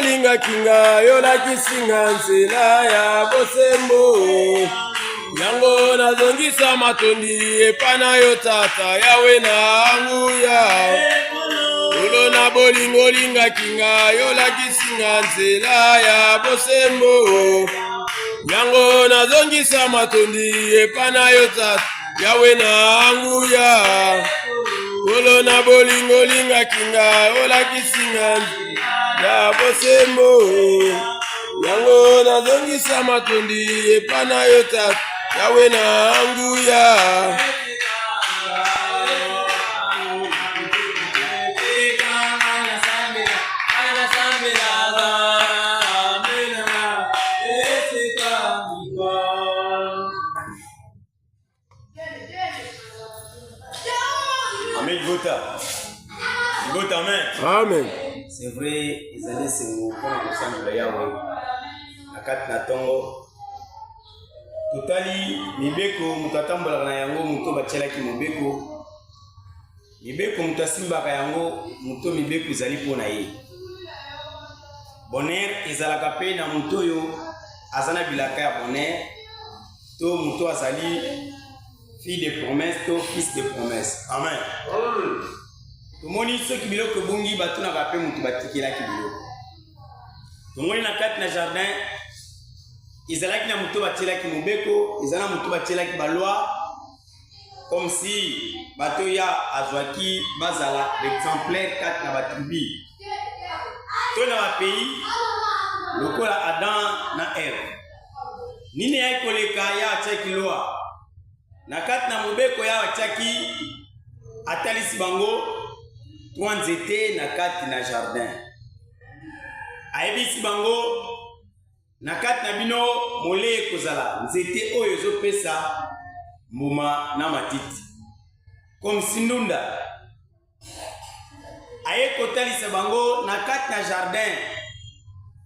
olingaki nga, yolakisi nga nzela ya bosembo. Yango nazongisa matondi epa na yo tata, Yawe na nguya. Kolo na bolingo olingaki nga, yolakisi nga nzela ya bosembo. Yango nazongisa matondi epa na yo tata, Yawe na nguya. Kolo na bolingo olingaki nga, olakisi nga ya bosembo. Yango nazongisa matondi epa na yo tata, Yawe na nguya. Amen libota. Libota amen. Amen. C'est vrai ezali esengo mpona kosanzola Yawe na kati na ntongo. Totali mibeko moto atambolaka na yango, moto batielaki mobeko. Mibeko moto asimbaka yango, moto mibeko ezali mpo na ye. Bonheur ezalaka mpe na moto oyo aza na bilaka ya bonheur to moto azali fille de promesse to fils de promesse. Amen. Tomoni soki biloko ebungi batunaka mpe moto batikelaki biloko. Tomoni na kati na jardin ezalaki na moto batielaki mobeko, eza na moto batielaki baloi comme si bato ya azwaki bazala exemplaire kati na batribu to na bapays lokola Adam na Eve. Nini eyaki koleka ya atiaki loi na kati na mobeko ya atiaki atalisi bango trois nzete na kati na jardin, ayebisi bango na kati na bino molei ekozala nzete oyo ezopesa mbuma na matiti comme si ndunda aye kotalisa bango na kati na jardin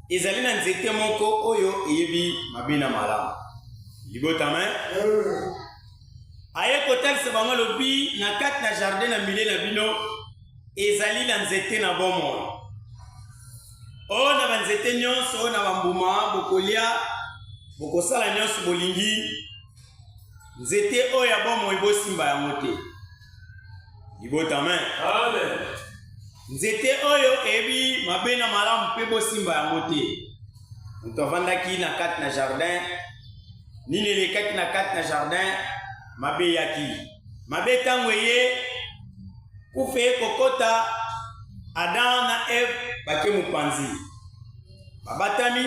ezali na nzete moko oyo eyebi mabe na malamu. Libota amen. Aye kotalisa bango alobi na kati na jardin na milieu na bino ezali na nzete na bomoi. Oyo na banzete nyonso oyo na bambuma bokolia, bokosala nyonso bolingi, nzete oyo ya bomoi bosimba yango te. Libota amen. Amen. Nzete oyo eyebi mabe na malamu mpe bosimba yango te. Moto avandaki na kati na jardin, nini elekaki na kati na jardin? Mabe eyaki. Mabe ntango eye, kufa eye kokota, Adam na Eve bake mopanzi. Babatami,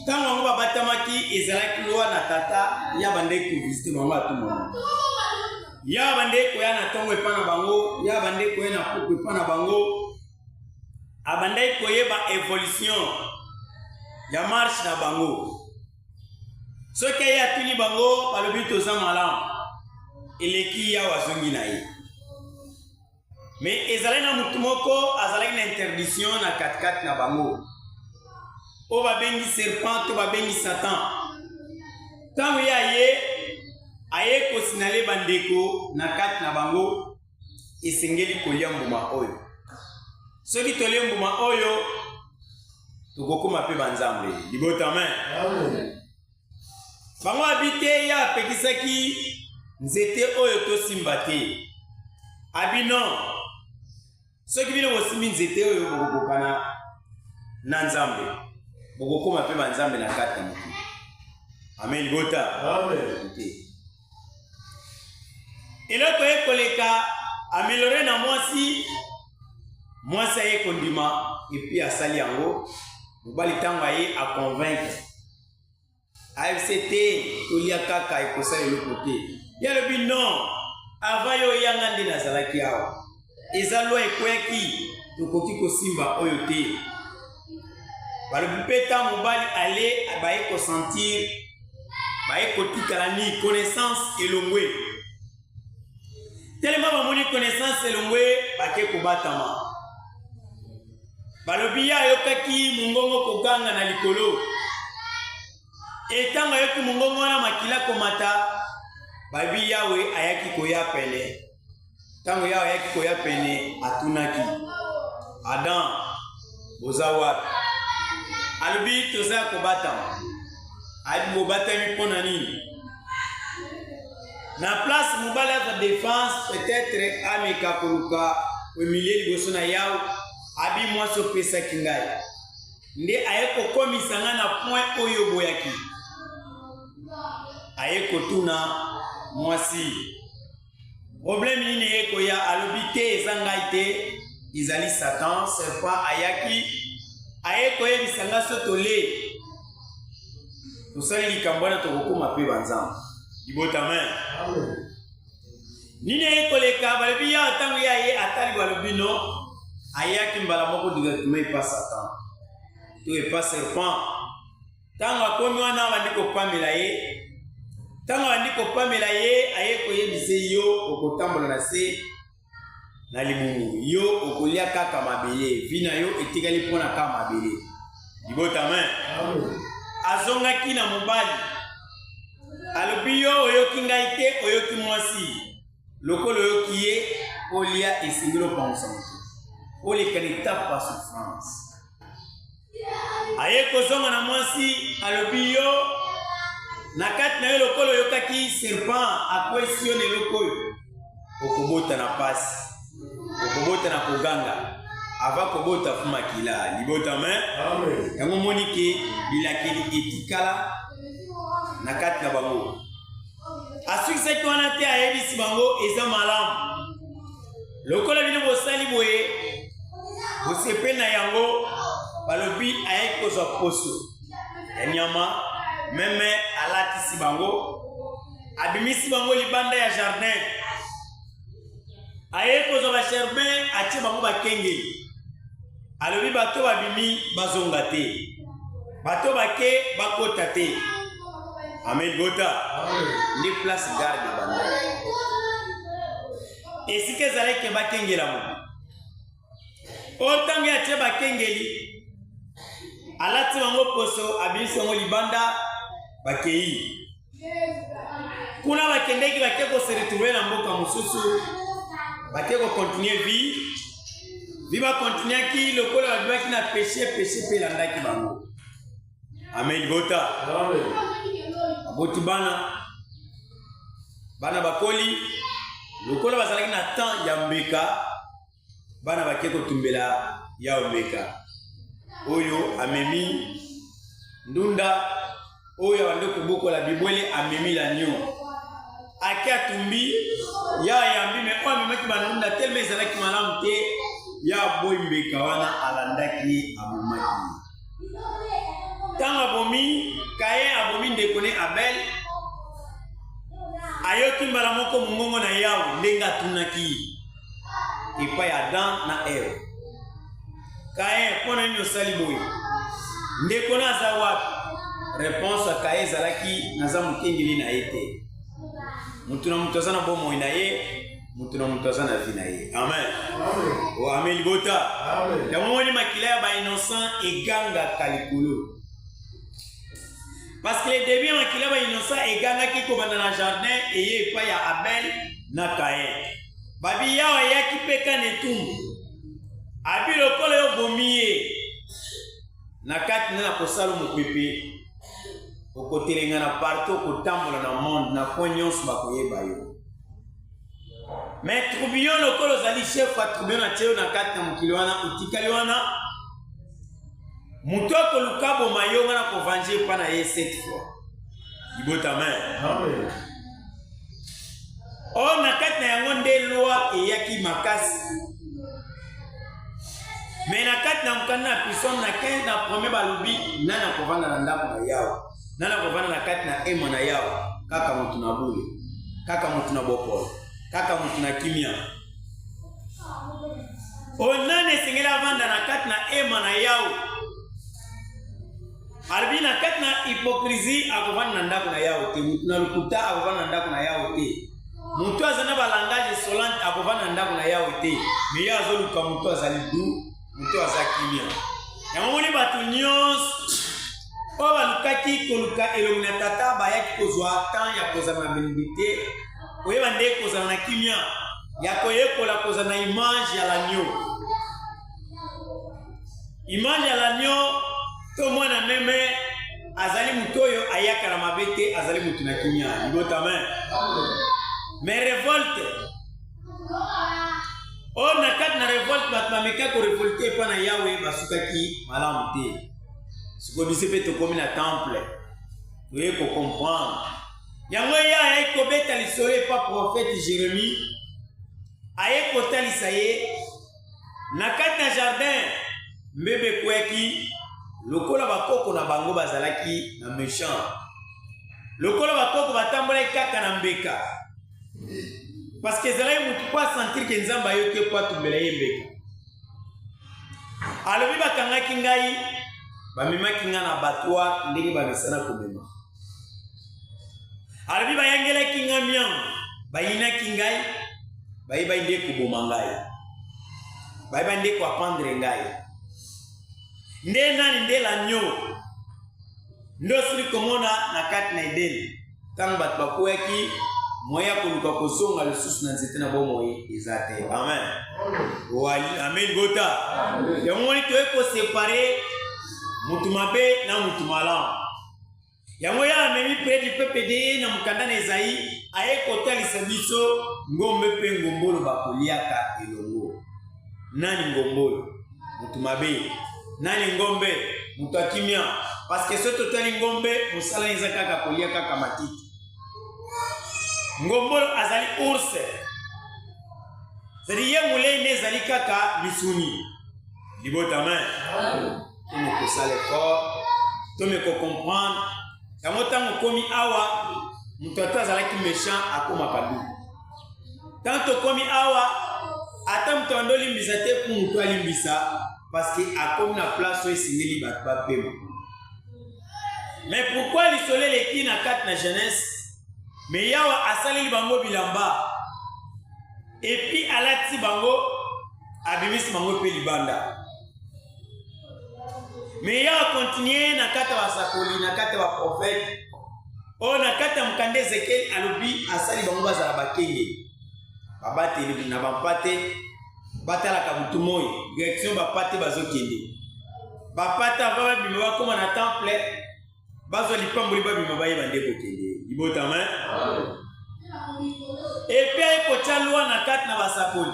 ntango yango babatamaki ezalaki loi na tata ya bandeki kovisite bango atu mama. Ya bandeki koya na ntongo epa na bango, ya bandeki koya na pokwa epa na bango, abandaki koyeba evolution ya marche na bango. Soki aye atuni bango, balobi toza malamu, eleki yawe azongi na ye. Me ezalaki na motu moko azalaki na interdiction na katikati na bango, oyo babengi serpent to babengi Satan. Ntango ye aye kosinale bandeko na kati na bango, esengeli kolia mbuma oyo. Soki tolie mbuma oyo, tokokoma mpe banzambe. Libota amen. Amen. Bango abi te, ye apekisaki nzete oyo tosimba te. Abi non, soki bino bosimbi nzete oyo bokokokana na Nzambe, bokokoma mpe banzambe na kati na mokili. Amen. Libota. Amen. Te. Eloko ye koleka amelore na mwasi, mwasi aye kondima epuis asali yango. Mobali ntango aye aconvaincre ayebisi te tolia kaka ekosala eloko te. Ye alobi non, avant yo oyanga nde nazalaki awa, eza loi ekweyaki, tokoki kosimba oyo te. Balobi mpe ntango mobali ale baye kosentir, baye kotikala ni connaissance elongwe. Telema bamoni connaissance elongwe, bake kobatama. Balobi ye ayokaki mongongo koganga na likolo. Etango ayoki mongongo wana makila komata, babi Yawe ayaki koya pene. Ntango Yawe ayaki koya pene, atunaki Adam, boza wapi? Alobi toza ya kobatama. Ayebi bobatami mpo na nini? Na place mobali azwa defense, peut-être ameka koluka koemilie liboso na Yawe, abi mwasi opesaki ngai nde aye kokomisa ngai na point oyo oboyaki. Aye kotuna mwasi Problème nini eye koya? Alobi te eza ngai te, ezali Satan, serpent ayaki aye koyebisa ngai so tole tosali likambo wana tokokoma mpe banzambe. Libota amen. Nini eye koleka? Balobi ya ntango ye aye atali, balobi no ayaki mbala moko directement epa Satan to epa serpent. Ntango akomi wana abandi kopamela ye. Ntango abandi kopamela ye, aye koyebisa ye, yo okotambola na se na libumu, yo okolia kaka mabele, vi na yo etikali mpo na kaka mabele. Libota amen. Azongaki na mobali, alobi yo oyoki ngai te, oyoki mwasi lokola oyoki ye, olia esengeli opangusa moto, oleka na etape ya souffrance. Aye kozonga na mwasi, alobi yo na kati na yo lokola oyokaki serpent akwesi yo na eloko oyo, okobota na pasi, okobota na koganga, ava kobota fu makila. Libota me yango moni ke bilakeli etikala na kati na bango. Asukisaki wana te, ayebisi bango eza malamu lokola bino bosali boye, bosepeli na yango. Balobi ayaki kozwa poso ya nyama meme, alatisi bango, abimisi bango libanda ya jardin, aye kozwa basherbin, atie bango bakengeli, alobi bato babimi bazonga te, bato bake bakota te. Amen. Bota nde place garde banda esika ezalaki bakengela moto oyo. Ntango ye atie bakengeli, alati bango poso, abimisi bango libanda, bakei kuna, bakendeki, bake kose retrouver na mboka mosusu, bake kocontinue vie. Vie bakontinuaki lokola babimaki na péché, péché mpe elandaki bango. Amen. Bota, baboti bana, bana bakoli, lokola bazalaki na temps ya mbeka, bana bake kotumbela Yawe mbeka. Oyo amemi ndunda, oyo abandi kobokola bibwele amemi lanio, ake atumbi, ya ayambi. Me oyo amemaki bandunda, telema ezalaki malamu te, ya aboyi mbeka wana, alandaki ye, abomaki ye. Ntango abomi Kayen, abomi ndeko ne Abel, ayoki mbala moko mongongo na Yawe ndenge atunaki epai ya Adam na Eve: Kayen, mpo na nini osali boye? Ndeko na aza wapi? Réponse ya Kayen ezalaki: naza mokengeli na ye te. Moto na moto aza na bomoi na ye, moto na moto aza na vie na ye. Amen, amen. Oh, amen. Libota, yango moni makila ya bainnocent egangaka likolo, parce que le début ya makila ya bainnocent egangaki kobanda na jardin, eye epai ya Abel na Kain. Babi Yawe ayaki mpe kana etumbu, abi lokola yo bomi ye, na kati na nakosala mopepe, okotelengana partout, okotambola na monde, na coin nyonso bakoyeba yo. Mais tourbillon, lokola ozali chef ya tourbillon, atie yo na kati na mokili wana, otikali wana, moto akoluka boma yo, nga na kovange epa na ye sept fois. Libota, amen. Oyo na kati na yango nde loi eyaki makasi. Me na kati na mokanda na Psaume na 15 na premier, balobi nani akovanda na ndako na Yawe, nani akovanda na kati na ema na Yawe? Kaka motu na bule, kaka motu na bopolo, kaka motu na kimia. Oyo nani esengeli avanda na kati na ema na Yawe? Alobi na kati na hypocrisie akovanda na ndako na Yawe te, motu na lokuta akovanda na ndako na Yawe te, motu aza na balangage insolente akovanda na ndako na Yawe te. Me ye azoluka motu azali du, motu aza kimia. Yango moni bato nyonso oyo balukaki koluka elongi na Tata bayaki kozwa temps ya kozala na benedicte, koyeba nde kozala na kimia, ya koyekola kozala na image ya l'agneau. Image ya l'agneau. To mwana meme azali moto oyo ayaka na mabe te, azali moto na kimia. Libota amen. Mais revolte oyo na kati na revolte, bato bamekaki korevolte epai na Yawe, basukaki malamu te. Sikoyo biso mpe tokomi na temple, toye kocomprendre yango. Ye ayaki kobeta lisolo epa prophète Jérémie, aye kotalisa ye na kati na jardin mbebe ekweyaki lokola bakoko na bango bazalaki na méchant, lokola bakoko batambolaki kaka na mbeka, parce que ezalaki motu mpo asentir ke Nzambe ayoki, mpo atumbela ye mbeka. Alobi: "Bakangaki ngai, bamemaki ngai na abattoir ndenge bamesana komema." Alobi: "Bayangelaki ngai miango, bayinaki ngai, bayebaki nde koboma ngai, bayeba nde koapendre ngai." Nde nani? Nde l'agneau nde osili komona na kati na Edeni. Ntango bato bakweyaki, moyen ya koluka kozonga lisusu na nzete na bomoi eza te. Amen, amen. Bota yango moni toye koséparer mutu mabe na mutu malamu. Yango ya amemi près du peuple ye na mokanda na Ezayi, aye kotalisa biso ngombe mpe ngombolo bakoliaka elongo. Nani ngombolo? Mutu mabe. Nani ngombe? Moto akimia. Parce que soki totali ngombe, mosala eza kaka kolia kaka matiti. Ngombolo azali ours, c'est-à-dire ye molei nde ezali kaka misuni. Libota main, tomi kosala effort, tomi kocomprendre yango. Ntango okomi awa, moto ata azalaki méchant akomaka doux. Ntango tokomi awa, ata moto ando olimbisa te, mpo moto alimbisa, parce que akomi na place oyo esengeli bato bapema. Mais pourquoi lisolo eleki na kati na Genèse? Mais Yawe asaleli bango bilamba, et puis alati bango, abimisi bango mpe libanda. Mais Yawe acontinuer na kati ya basakoli, na kati ya baprofete oyo na kati ya mokanda Ezekiel, alobi asali bango bazala bakenge, babateli na bampate, batalaka butu moi direction bapate bazokende. Bapate ava babima, bakóma na temple, bazwa lipamboli, babima, bayeba nde kokende. Libotama, et puis aye kotya loi na kati na basakoli.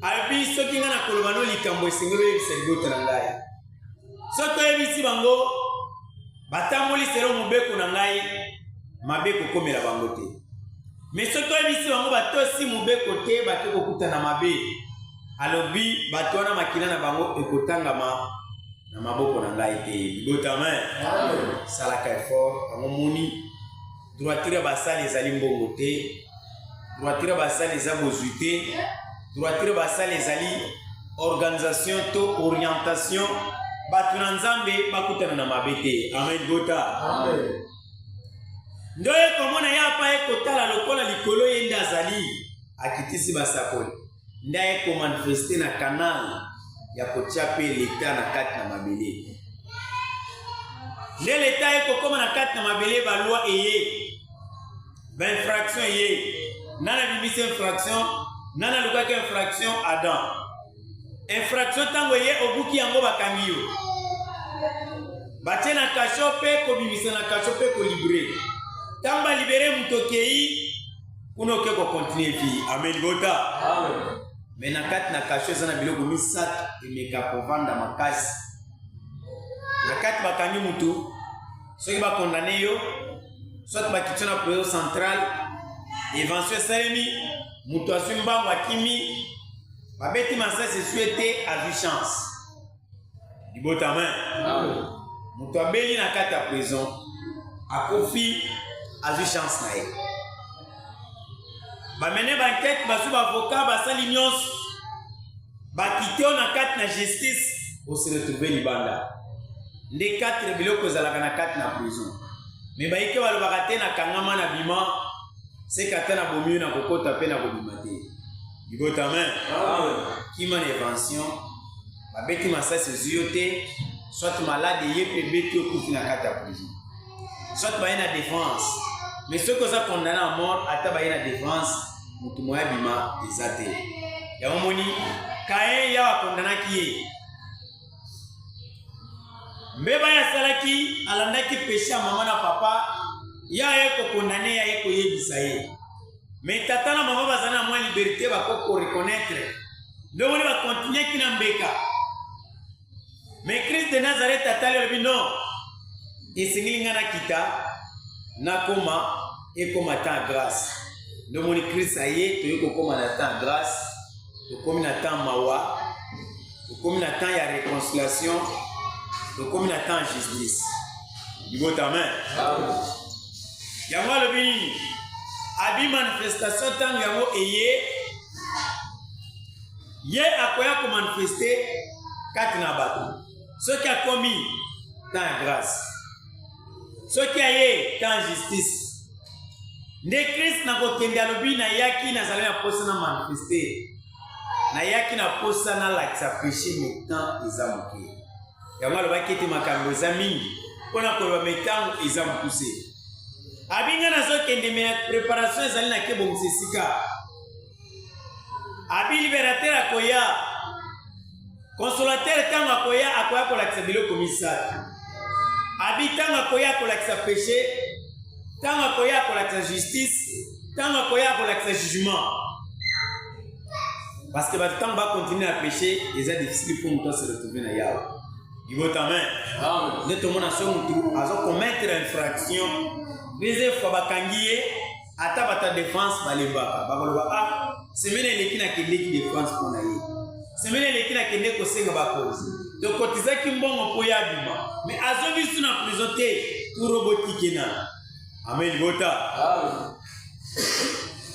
Alobi: "Soki ngai nakoloba no likambo, esengeli oyebisa libota na ngai. Soki oyebisi bango, batamboli selon mobeko na ngai, mabe kokomela bango te. Mais soki oyebisi bango, batosi mobeko te, bake kokutana mabe." Alobi: "Bato wana, makila na bango ekotangama na maboko na ngai te." Libotama, salaka effort. Yango moni droiture ya basali ezali mbongo te, droiture ya basali eza bozwi te, droiture ya basali ezali organisation to orientation. Bato na Nzambe bakutana na mabe te. Amen. Bota nde oye komona ye apa ye kotala lokola likolo, ye nde azali akitisi basakoli, nde aye komanifester na canal ya kotia mpe leta na kati na mabele. Nde leta ye kokóma na kati na mabele, baloi eye, bainfraction eye. Nani abimisi infraction? Nani alukaki infraction? Adam. Infraction ntango eye, obuki yango, bakangi yo, batie na cachot, mpe kobimisa na cachot, mpe kolibérer. Ntango balibérer moto, okei kuna, oke kocontinuer vie. Amen. Bota, mais na kati na cachot eza na biloko misato emeka kovanda makasi na kati. Bakangi mutu, soki bacondamner yo, soit bakiti na prison centrale, évasion esalemi, moto azwi mbango, akimi, babeti masasi, eswi ete azwi chance. Libota main, moto abeli na kati ya prison, akufi, azwi chance na ye. Bamene baenquête, bazwi baavocat, basali nyonso, bakite oyo na kati na justice, ose retrouver libanda. Nde 4 biloko ezalaka na kati na prison. Mais bayike balobaka te: "Nakangama, na bima seka ata na bomi oyo, na kokota mpe na kobima te." Libota main, kima na évasion, babeti masasi, ezwi yo te, soit malade eye mpe ebeti, okufi na kati ya prison, soit baye na défense. Mais soki oza condamné à mort, ata baye na défense, motu moya bima eza te. Yango moni Kain, Yawe acondamnaki ye. Mbeba ye asalaki, alandaki peche ya mama na papa, ye aye kokondane, ye aye koyebisa ye. Mais tata na mama bazali na mwa liberté, bakoki koreconnaitre. Nde omoni bakontinuaki na mbeka. Mais Christ de Nazareth atali alobi non, esengeli ngai nakita nakoma ekoma temps ya grâce. Nde omoni Christ aye, toye kokoma na temps ya grâce, tokomi na temps mawa, tokomi na temps ya réconciliation, tokomi na temps ya justice. Libota amen. Yango alobi nini? Abi manifestation ntango yango eye Ye akoya ko manifester kati na bato. Soki akomi temps ya grâce, soki aye temps ya justice. Nde Christ na kokende alobi nayaki nazali na posa na manifester, nayaki na posa nalakisa péché, mais temps eza moke. Yango alobaki ete makambo eza mingi mpo na koloba, mais ntango eza mokuse. Abi nga nazokende, mais préparation ezali na kebongisa esika. Abi liberateur akoya, consolateur ntango akoya, akoya kolakisa biloko misato. Abi ntango akoya akolakisa péché, ntango akoya akolakisa justice, ntango akoya akolakisa jugement. Parce que bato ntango bakontinue na péché, eza difficile mpo moto ase retrouve na Yawe. Libota amen. Nde tomona so motu azo commettre infraction, deuxième fois bakangi ye, ata bato ya defense balembaka, bakoloba ah, semaine eleki nakendeki defense mpo na ye, semaine eleki nakende kosenga bakonzi, tokotizaki mbongo mpo ye abima, me azongi su na prison te, turobotike na amen. Libota,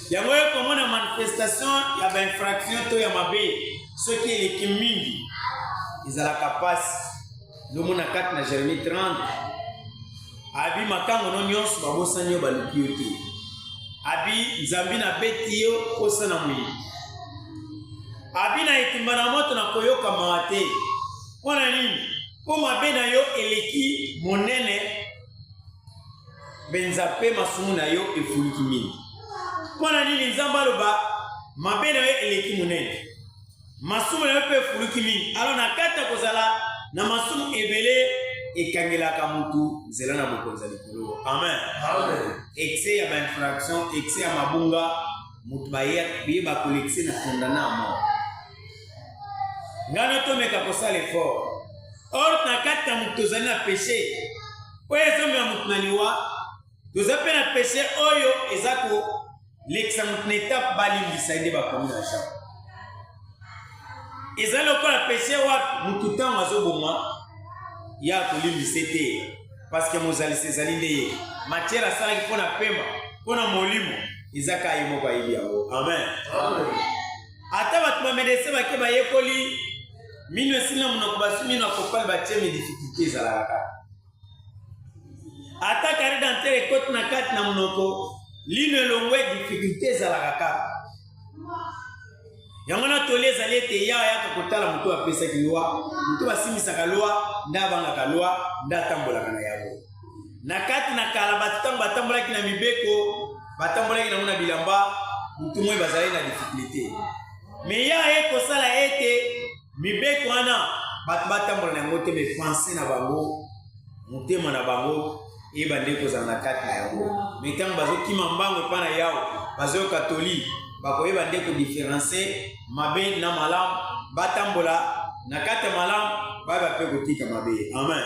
yango ye komona manifestation ya bainfraction to ya mabe soki eleki mingi ezalaka mpasi. Lomona kati na Jeremie 30, abi makango no nyonso babosani yo, baluki yo te. Abi Nzambe nabeti yo posa na moyibi. Abi na etumba na moto nakoyoka mawa te. Mpo na nini? Mpo mabe na yo eleki monene mpenza mpe masumu na yo efuluki mingi. Mpo na nini Nzambe aloba mabe na yo eleki monene? Masumu na yo mpe efuluki mingi. Alors na kati ya kozala na masumu ebele ekangelaka mutu nzela na bokonzi ya likolo. Amen. Amen. Excès ya ba infraction, excès ya mabunga, mutu baye bakolekise na condamne à mort. Ngai tomeka kosala effort. Or na kati ya mutu tozali na péché oyo ezomema mutu na liwa. Toza mpe na péché oyo eza kolekisa moto na etape balimbisa ye nde bakomi na Jean. Ezali lokola péché wapi moto ntango azoboma ye akolimbisa te, parce que mozalisi ezali nde ye. Matière asalaki mpo na pema, mpo na molimo, eza kaka ye moko ayebi yango. Amen. Amen. Ata bato ba medecin bake bayekoli mino esili na monoko, baswi mino ya kopale batie, me difficulté ezalaka kaka. Ata carré dentaire ekoti na kati na monoko, lino elongwe, difficulté ezalaka kaka. Yango na toli ezali ete ya ayaka kotala moto apesaki loi, moto basimbisaka loi nde abangaka loi, nde atambolaka na yango. Na kati na kala bato ntango batambolaki na mibeko, batambolaki nango na bilamba, butu moi bazalaki na difficulté. Me ya aye kosala ete mibeko wana bato batambola na yango te, me pense na bango, motema na bango eyeba nde kozala na kati na yango. Me ntango bazokima mbango epai na Yawe, bazoyoka toli, bakoyeba nde kodifferencie mabe na malamu, batambola na kati ya malamu, bayeba mpe kotika mabe. Amen.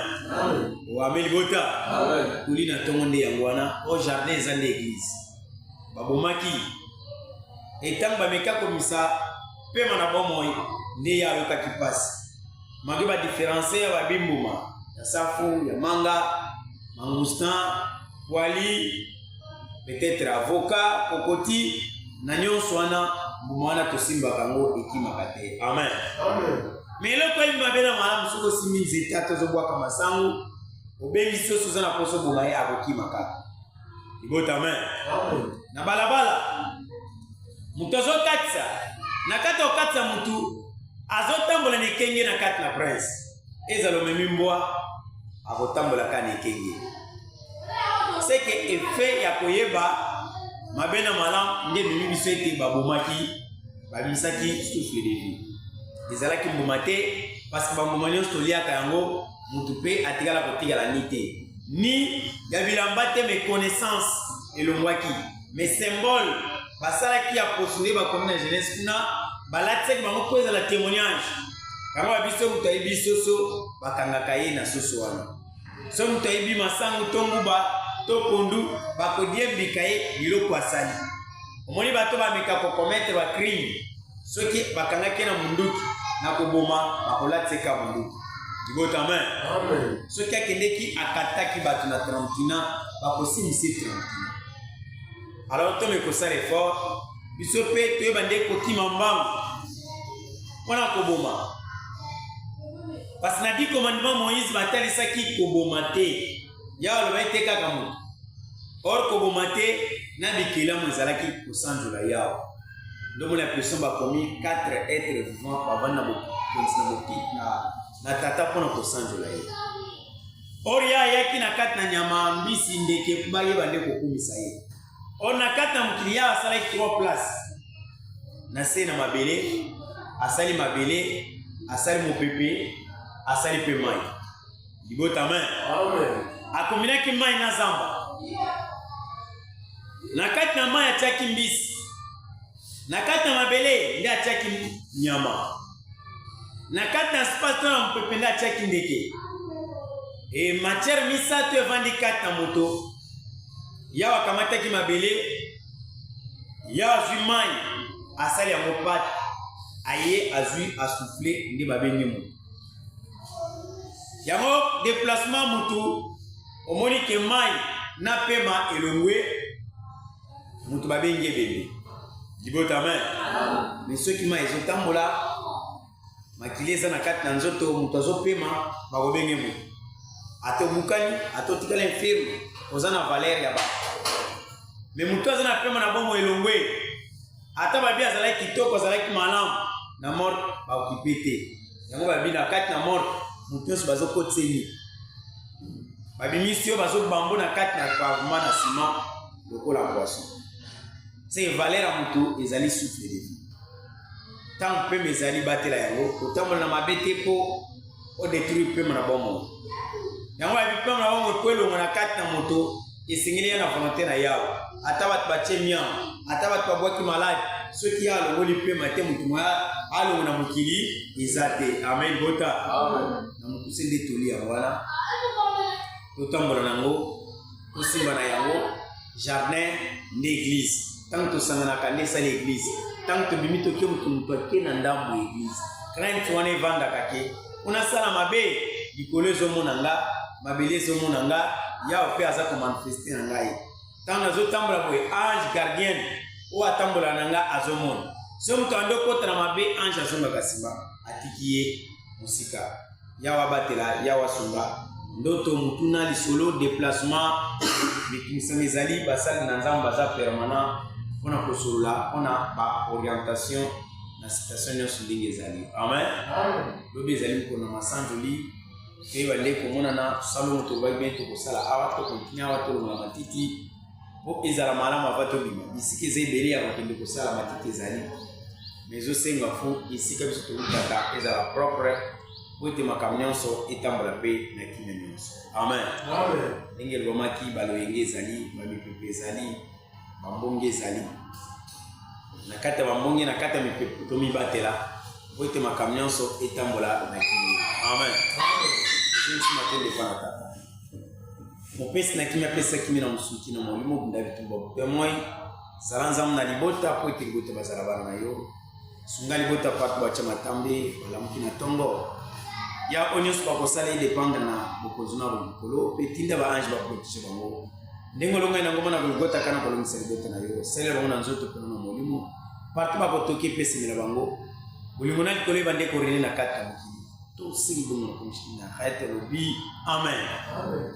Amen. Libota, toli na ntongo nde yango wana. O jardin eza nde eglise babomaki etango bameka komisa pema na bomoi, nde ye ayokaki mpasi make badifferencie ya babimbuma ya safu, ya manga, mangustin, poili, peut-être avocat, kokoti na nyonso wana, mbuma wana tosimbaka yango ekimaka te. Amen. Me eloko eyi mabe na malamu, soki osimbi nzete ata ozobwaka masangu, obengisi soso oza na mposa oboma ye, akokima kaka. Libota, amen. Na balabala moto azokatisa, na kati ya kokatisa motu azotambola na ekenge na kati na prince, ezala omemi mbwa akotambola kaka na ekenge. Seke efe ya koyeba mabe na malamu nde ememi biso ete babomaki, babimisaki souffle de vie. Ezalaki mbuma te, parce que bambuma nyonso toliaka yango. Mutu mpe atikala kotikala ni te ni ya bilamba te, mais connaissance elongwaki, mais symbole basalaki ya poso nde bakomi na Genèse kuna, balatisaki bango mpo ezala témoignage. Yango ba biso, moto ayebi soso, bakangaka ye na soso wana. So moto ayebi masangu to nguba to pondu, bakodiembika ye biloko asali. Omoni bato bameka kocommettre bacrime, soki bakangaki ye na munduki na koboma, bakolatisa munduki. Libota, amen. Amen. Soki akendeki akataki bato na 31, bakosimbisa 31. Alors tome kosala effort, biso mpe toyeba nde kokima mbangu mpona koboma, parce na 10 commandement Moïse batalisaki koboma te. Yawe alobaki te kaka moto, or koboma te na bikelamu ezalaki kosanzola Yawe. Ndomona ya bakomi 4 êtres vivants bavandi na bokonzi na boki na tata mpona kosanzola ye. Or ye ayaki na kati na nyama, mbisi, ndeke, bayeba nde kokumisa ye. Or na kati na mokili, ye asalaki trois place na se na mabele. Asali mabele, asali mopepe, asali mpe mai. Libota, amen. Amen. Akombinaki mai na zamba. Na kati na mai atiaki mbisi, na kati na mabele nde atiaki nyama, na kati na espace to na mopepe nde atiaki ndeke. E matière misato evandi kati na moto. Yawe akamataki mabele, Yawe azwi mai, asali yango pâte, aye azwi asouffle, nde babengi moto. Yango déplacement mutu, omoni ke mai na pema elongwe, moto babengi ebembe. Libota, amen. Mais soki mai ezotambola, makili eza na kati na nzoto, moto azopema, bakobenge moto. Ata obukani, ata otikala infirme, oza na valeur ya bato. Mais moto aza na pema na bomoi elongwe, ata babi azalaki kitoko, azalaki malamu, na morte baokipe te. Yango babi na kati na morte, moto nyonso bazokotisa ye, babimisi yo, bazobambo na kati na pavement, na ciment, lokola poisson. Se valeur ya moto ezali souffle de vie. Ntango pema ezali, batela yango. Kotambola na mabe te mpo odétruire pema na bomoi. Yango babi pema na bomoi po elongo na kati na moto, esengeli ya na volonté na Yawe. Ata bato batie miango, ata bato babwaki maladi, soki ye alongoli pema te, moto moya alongo na mokili eza te. Amen, bota. Amen. Na mokuse nde toli yango wana, totambola nango, tosimba na yango. Jardin nde église. Ntango tosanganaka nde esali église. Ntango tobimi, toke, moto moto ake na ndambo ya église. Crainte wana evandaka ke mpona sala mabe, likolo ezomona nga, mabele ezomona nga, Yawe mpe aza komanifeste na ngai. Ntango nazotambola boye, ange gardien oyo atambola na nga azomona. So moto ando okota na mabe, ange azongaka nsima, atiki ye mosika. Yawe abatela, Yawe asunga. Ndoto, motuna, lisolo, déplacement, mikimisami ezali, basali na Nzambe baza permanent mpona kosolola, mpona baorientation na situation nyonso ndenge ezali. Amen. Amen. Lobi ezali mokolo na masanzoli, toyeba nde komonana. Salongo tolobaki bien, tokosala awa, tokontinue awa, tolongola matiti mpo ezala malamu ava tobima. Bisika eza ebele ya kokende kosala matiti ezali, mais ezosenga fu esika biso tokutaka ezala propre po ete makambo nyonso etambola mpe na kimia nyonso. Amen. Amen. Ndenge elobamaki, baloyenge ezali, bamipepe ezali, bambonge ezali na kati ya bambonge, na kati ya mipepe. Tomibatela po ete makambo nyonso etambola na kimia. Amen. Ezongisi matondo epa na Tata mopesi na kimia. Apesa kimia na mosuki na molimo. Bunda bitumba butu moi, zala Nzambe na libota po ete libota bazala bana na yo. Sunga libota partout batya matambe, balamuki na ntongo ya oyo nyonso bakosala edépendre na bokonzi na likolo, mpe tinda baange baprotéger bango ndenge olongai na ngoma na Golgota kana kolongisa libota na yo. Salela bango na nzoto mpona na molimo. Partout bakotoki, epesemela bango bolingo na likolo, ebande korene na kati ya mokili. Tosengi bongo na komisi na rete, olobi amen. Amen.